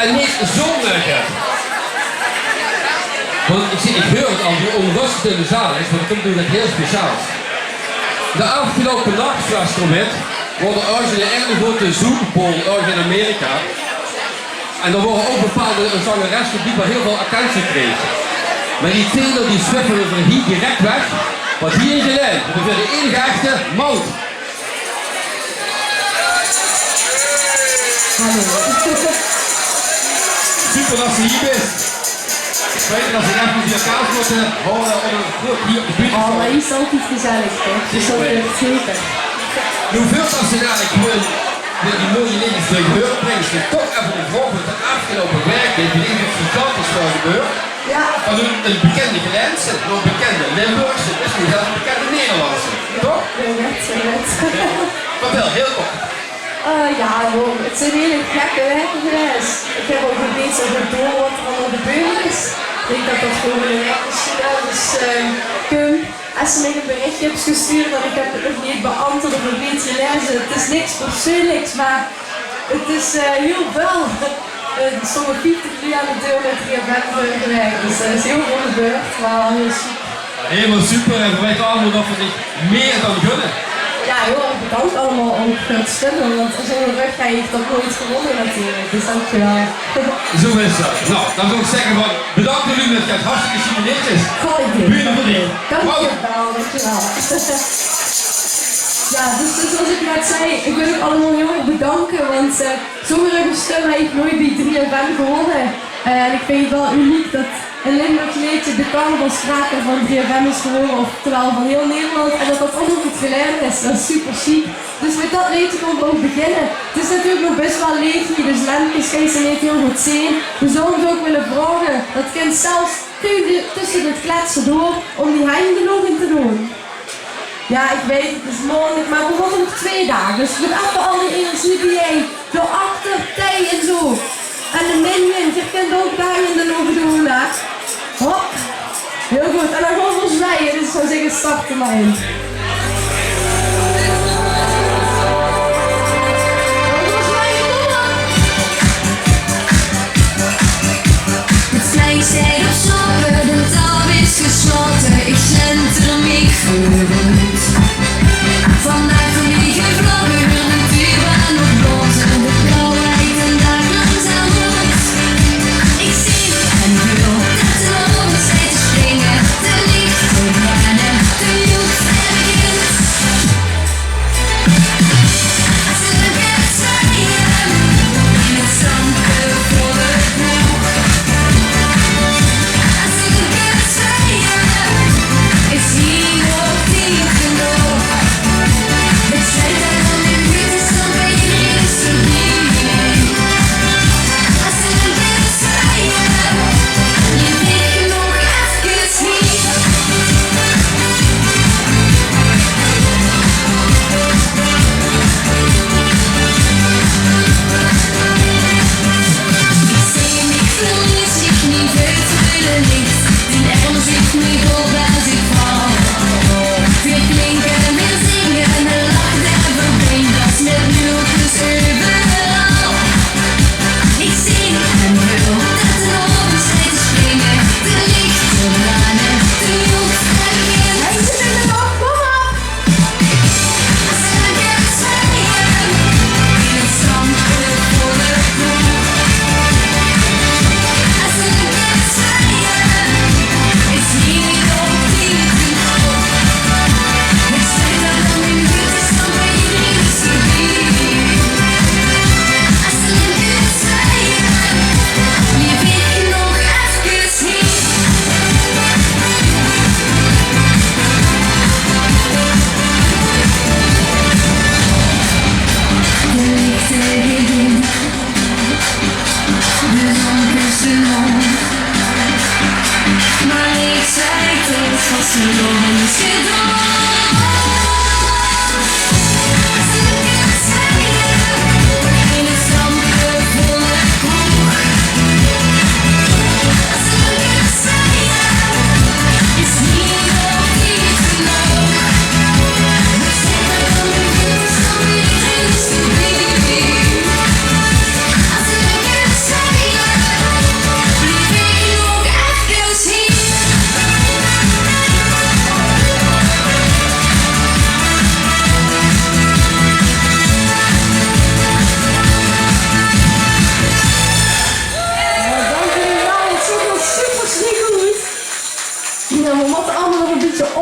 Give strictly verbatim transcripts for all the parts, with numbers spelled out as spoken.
En neet zomaar get. Want ich zeen, ich heur 't al, wie ónröstig de zaal is, want 't kump noe get hiel speciaals. De aafgeloupe nach, zoewie geer wèt, waor d'r örges eine hiel groeate zoetebaol örges in Amerika. En dao waore ouch bepaalde zangeressen die waal hiel väöl attentie krege. Mer die Taylor, die swiffele v'r hie direk weg. Want hie in Gelaen höbbe v'r de einige echte Maud. Hallo. Super det se hie bis. Ich weit det se effe via kaas mótte haole, eh, hie op de bühne. Oh, mer hie is 't altied gezellig, toch? Dus det is zeker. Noe, veurdet se dalik gewoon mit die sjoon leedjes trök bringe, toch effe ein vraog veur de aafgeloupe waeke. Wie is 't gigantisch väöl gebeurd? Jao. Van ein, ein bekinde Gelaense nao ein bekinde Limburgse, mesjien zelfs ein bekinde Nederlandse. Toch? Jao, det, det. Vertèl, hiel kort. Eh, jao, gewoon, 't zeen hiel gekke waeke gewaes. Ich höb ouch neet zoe good door waat d'r allemaol gebeurd is. Ich dink det det volgende waek mesjien waal ins, eh, kump. Es se mich ein berichje höbs gestuurd en ich höb 't nog neet beäntwuurd of nog neet gelaeze, 't is niks persoonliks, mer 't is, eh, hiel väöl. Eh, d'r stónge vieftig luuj aan de deur mit drie F M veurige waek, dus d'r is hiel väöl gebeurd, mer waal hiel sjiek. Hielemaol super, en veer weite allemaol det veer dich mieë dan gunne. Jao, hiel erg bedank allemaol ouch veur 't stömme, want zónger uch haw ich det noeats gewónne natuurlik, dus dankjewel. Zoe is det. Noe, dan zów ich zègke van, bedank, luuj, mit get hartstikke sjieke leedjes. Goh, ich dink... Bühne veur dich. Dankjewel, dankjewel. Jao, dus, dus zoewie ich net zag, ich wil uch allemaol hiel erg bedanke, want, eh, zónger uch stöm haw ich noeats bie drie F M gewónne. Eh, en ich vinj 't waal uniek det ein Limburgs leedje de carnavalskraker van drie F M is gewore, of terwiel van hiel Nederland, en det det ouch nog in 't Gelaen is. Det is super sjiek. Dus mit det leedje kónne v'r ouch beginne. 't Is natuurlik nog bès waal leech hie, dus lempkes kins se neet hiel good zeen. Veer zouwe ouch wille vraoge, det kins se zelfs tösse, tösse 't kletse door, óm die henj d'r nog in te doon. Jao, ich weit, 't is maondig, mer veer mótte nog twee daag. Dus veer höbbe effe alle energie bie-ein. Dao achter, thee en zoe. En de minions, geer kint ouch thee in de oge doon, hè. Hop. Hiel good. En dan gaon veer zwaaie, dus ich zou zègke, start d'r mer in. Gaon veer zwaaie, kóm op. 't Plein steit op sloppe, de tap is geslote, ich slenter mich veuroet. Vandaag vliege vlogger, de tuba nog blaoze, de blauw-wiete daag langzaam oet. Ich zeen en veul det de lóch steit te springe, de lichte brenne, de joet begint.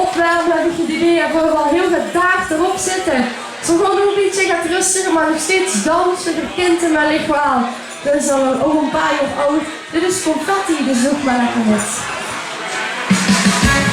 Opwerme, höb ich 't idee, höbbe v'r al hiel get daag d'rop zitte. Ze gaon noe e bietje get rustiger, mer nog steeds danse, geer kint 'm wellich waal. D'r is al ouch e paar jaor aud. Dit is Confetti, dus doot mer lekker mit. Dank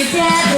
uch waal.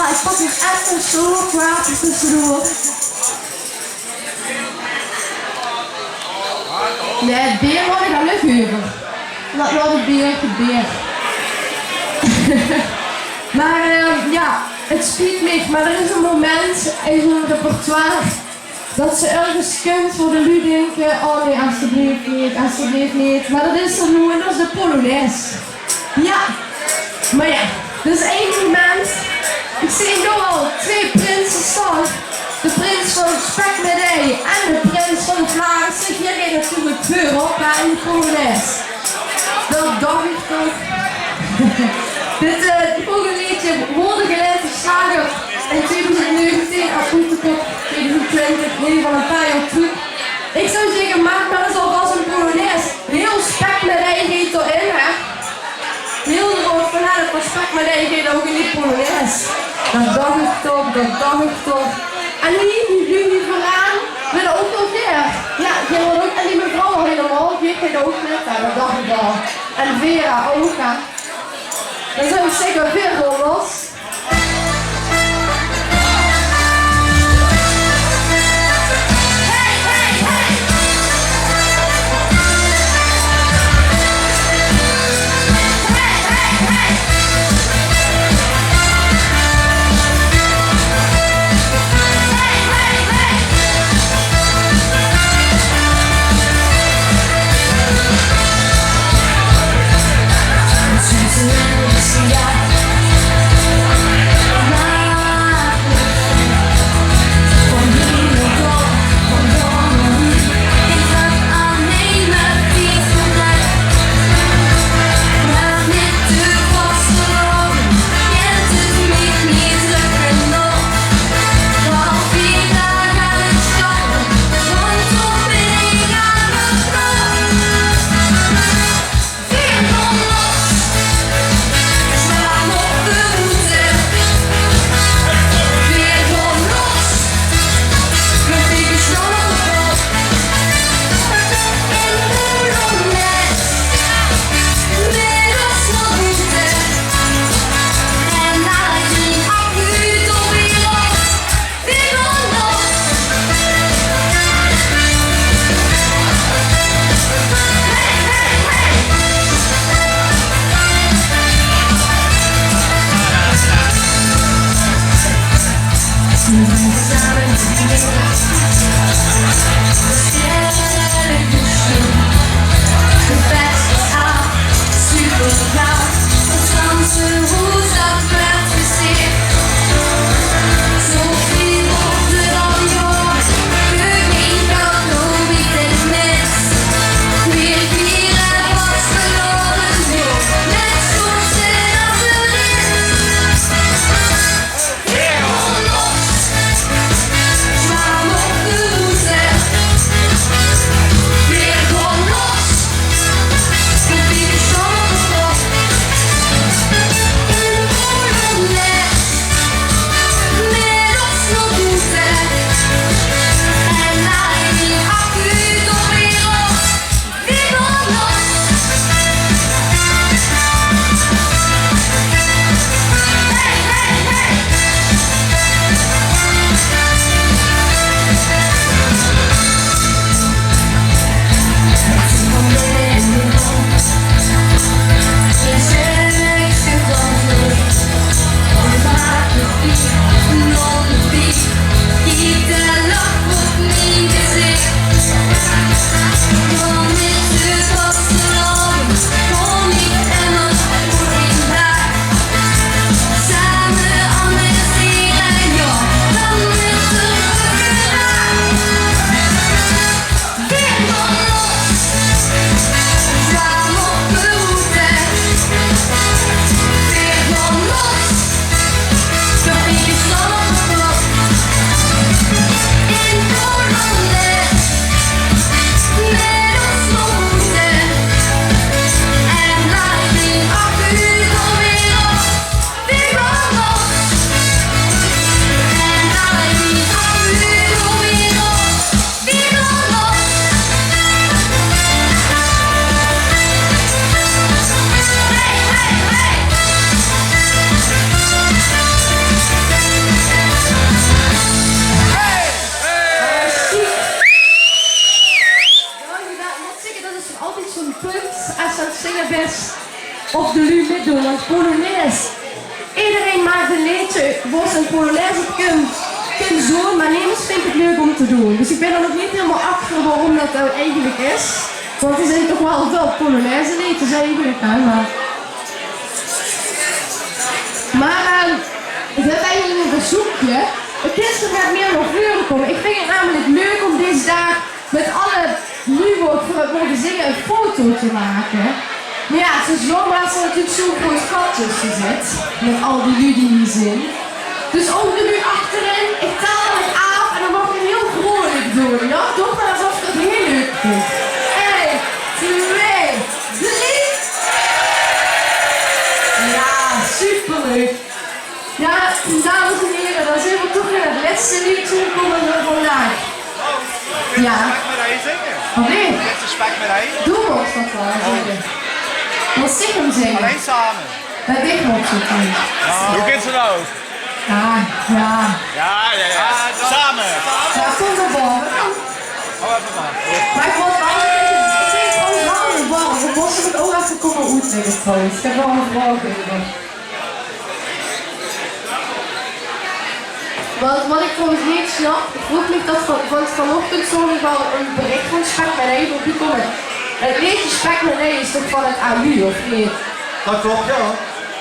Ich pak 't effe zo kwaad tussendoor. Nae, 't beer laot ich aan uch euver. Dat laot 't beer, 't beer. Mer, eh, jao, 't spiet mich, mer d'r is e moment in zo'n repertoire dat ze örges kump wo de luuj dinke: "Oh nae, estebleef neet, estebleef neet." Mer dat is d'r noe, en dat is de polonaise. Jao, mer jao, dus ein moment. Ich zeen noe al twee prinse staon. De prins van 't Spek mit Ei en de prins van 't Laarse. Geer geit natuurlik veurop, hè, in de polonaise. Dat dach ich toch. Dit, eh, dit volgende leedje woort geleid door Slager in tweeduizend negentien, of oet de kop, tweeduizend twintig, in eder geval e paar jaor trök. Ich zou zègke, maak mer ins alvas ein polonaise. Hiel Spek mit Ei geit d'rin, hè. Hiel de Raod van Elf van Spek mit Ei geit ouch in die polonaise. Dat dach ich toch, dat dach ich toch. En die, die, die, die veuraan wille ouch waal gaer. Jao, die wille ouch, en die mevrouw al hielemaol, die geit ouch mit, jao, dat dach ich al. En Vera ouch, hè. Dan zou ich zègke, Vera, los. Jao, inderdaad, ich mót zègke, det is altied zo'n punt es se aan 't zinge bös of de luuj mitdoon, want polonaise. Ederein maak ein leedje wo ze ein polonaise op kin, kin zoon, mer nemes vindj 't leuk óm te doon. Dus ich bön dan ouch neet hielemaol achter waoróm det noe eigelik is. Want d'r zeen toch waal väöl polonaise-leedjes eigelik, hè, mer, mer, eh, ich höb eigelik ein verzeukje. D'r kins get mieë nao veure kómme. Ich vinj 't namelik leuk óm dees daag mit alle luuj wo ich veur höb moge zinge ein foto te make. Mer jao, 't is jaomer det d'r natuurlik zo'n groot gat tösse zit. Mit al die luuj die hie zeen. Dus ouch de luuj achterin. Ich tel dan aaf en dan maag geer hiel vrolik doon, jao? Doot mer esof geer 't hiel leuk vindj. Ein, twee, drie. Jao, superleuk. Jao, dames en hiere, dan zeen v'r toch weer 't lètste leedje gekómme veur vandaag. Jao. Oh nae. Doe moogs det waal zinge. Mót ich 'm zinge? Allein same. Det ich mót zinge. Jao. Doe kins 't ouch. Jao, jao. Jao, jao, jao. Same. Jao, kóm d'r bove dan. Mer ich mót waal, ich mót waal d'r bove. V'r móste 't ouch effe kómme oetlègke trouwens. Ich höb waal ein vraog euver. Want waat ich trouwens neet snap, ich vroog mich det van, want vanochtend zaog ich waal ein berich van Spek mit Ei veurbie kómme. 't Leedje Spek mit Ei is toch van 't A U, of neet? Det klop, jao.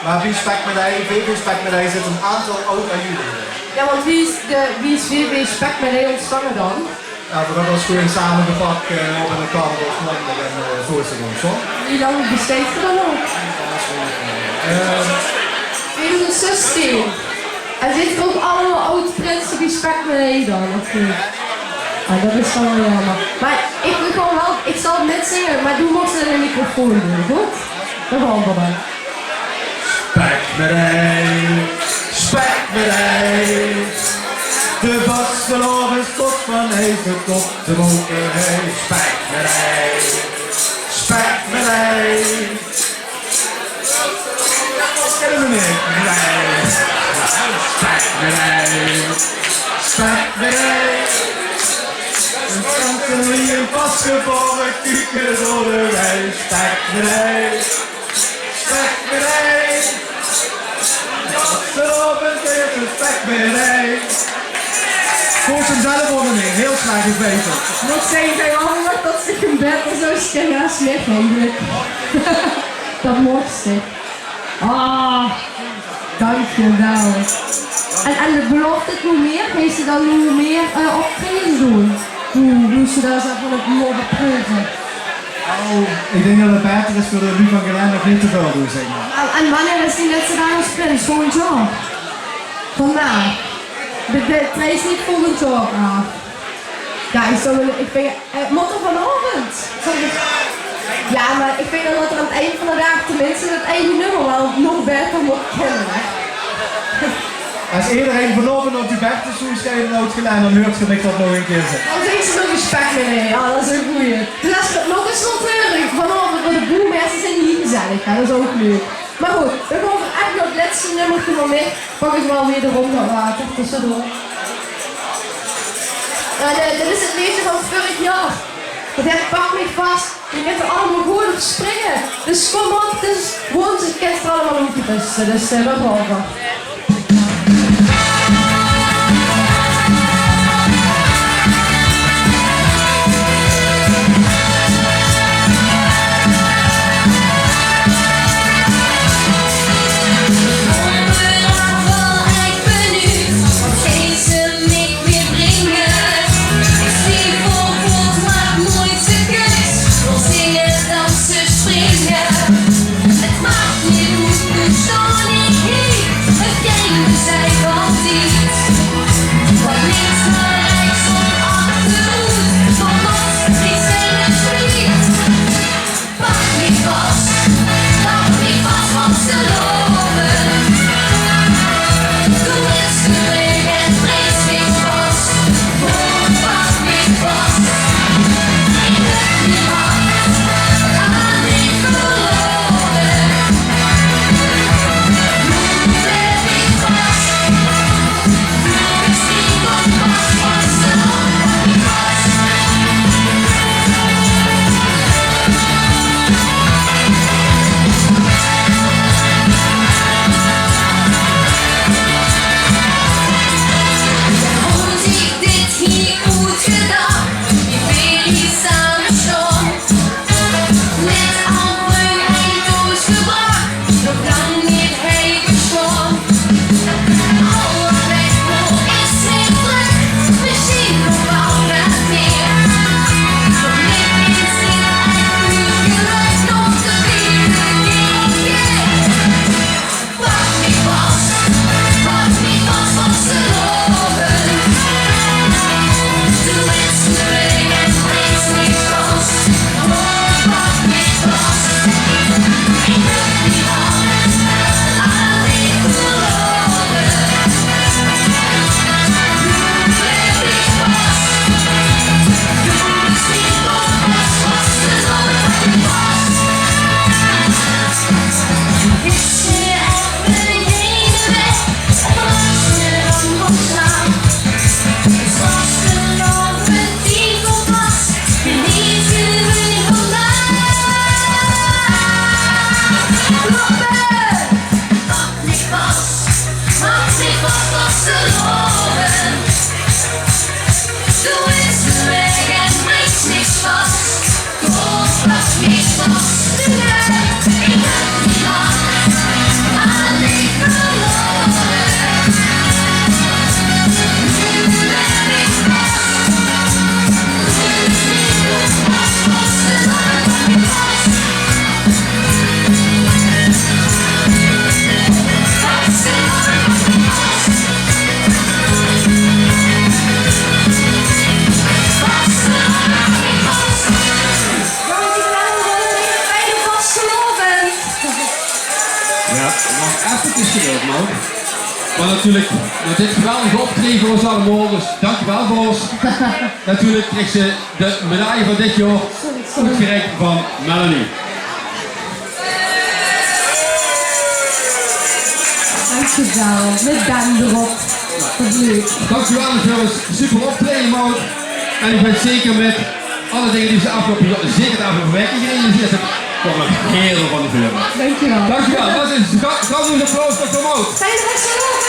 Mer bie Spek mit Ei, bie Spek mit Ei zit ein aantal aod A U-lede. Jao, want wie is de, wie is V V Spek mit Ei óntstange dan? Jao, v'r höbbe ós gewoon samegepak, eh, op ein kamp es Mondel en, eh, zo is 't óntstange. Wie lang besteit geer dan al? Eh, twieëdoezend zestien. En zit geer ouch allemaol aod-prinse bie Spek mit Ei dan, of neet? Ah, det is waal jaomer. Mer ich wil gewoon waal, ich zal mitzinge, mer doe moogs 't in de microfoon doon, good? Dan gaon v'r dan. Spek mit ei, spek mit ei. De vastelaovend is tot van ei tot op de mokerhei. Spek mit ei, spek mit ei. Spek mit ei, spek mit ei. Ein tante Rie en pasgevore kuke door de wei. Spek mit ei. Spek mit ei. Vastelaovend is 't spek mit ei. Volges 'm zelf waal neet, hiel slecht, ich weit 't. Mót zègke, ich höb waal verwacht det ich 'm baeter zou kènne es Mick, eigelik. Dat moch ze. Ah, dankjewel. En, en de belofte, hoe mier, geis se dan hoe mier, eh, optraejes doon? Hoe, hoe se dao zelf van op moge preuve? Oh, ich dink dat 't baeter is veur de luuj van Gelaen nog neet te väöl te zègke. En, en wannieër is dien lètste daag es prins? Volgend jaor? Vandaag. De, de, 't is neet volgend jaor aaf. Jao, ich zou wille, ich vinj, eh, mót 'r vanaovend? Zou ich, jao, mer ich vinj dan dat 'r aan 't ind van de daag teminste dat eine nummer waal nog baeter mót kinne. Es ederein vanaovend nao Hubertushoes geit, nao 't Gelaen, dan huurt geer mich dat nog ein kier zègke. Dan zing se nog ins Pak mich, jao, dat is ein gooj. Dus es geer 't nog ins wilt heure vanaovend veur de boemeister, zeen die hie gezellig, jao, dat is ouch leuk. Mer good, dan gaon v'r ech nao 't lètste nummerke van mich. Pak ich waal weer de ronde water tössedoor. En, eh, dit is 't leedje van vörig jaor. Dat heet Pak mich vas. Geer mót allemaol good op springe. Dus kóm op, dus woonsdig kint geer allemaol oetruste. Dus, eh, dat gaon v'r. Jao, nog effe gedeeld, man. Mer natuurlik, nao dit geweldige optraeje van ós allemaol, dus dankjewel, Bas. Natuurlik krieg ze de medaille van dit jaor, oetgereik van Melanie. Dankjewel. Mit Ben d'rop. Wat leuk. Dankjewel veur 't super optraeje, Maud. En ich weit zeker mit alle dinger die se aafgeloupe jaor, zeker de aafgeloupe waeke gerealiseerd höbs, kómme nog hiel väöl van de veur. Dankjewel. Dankjewel. Dat is ein gigantisch applaus veur Maud. Fijne vastelaovend.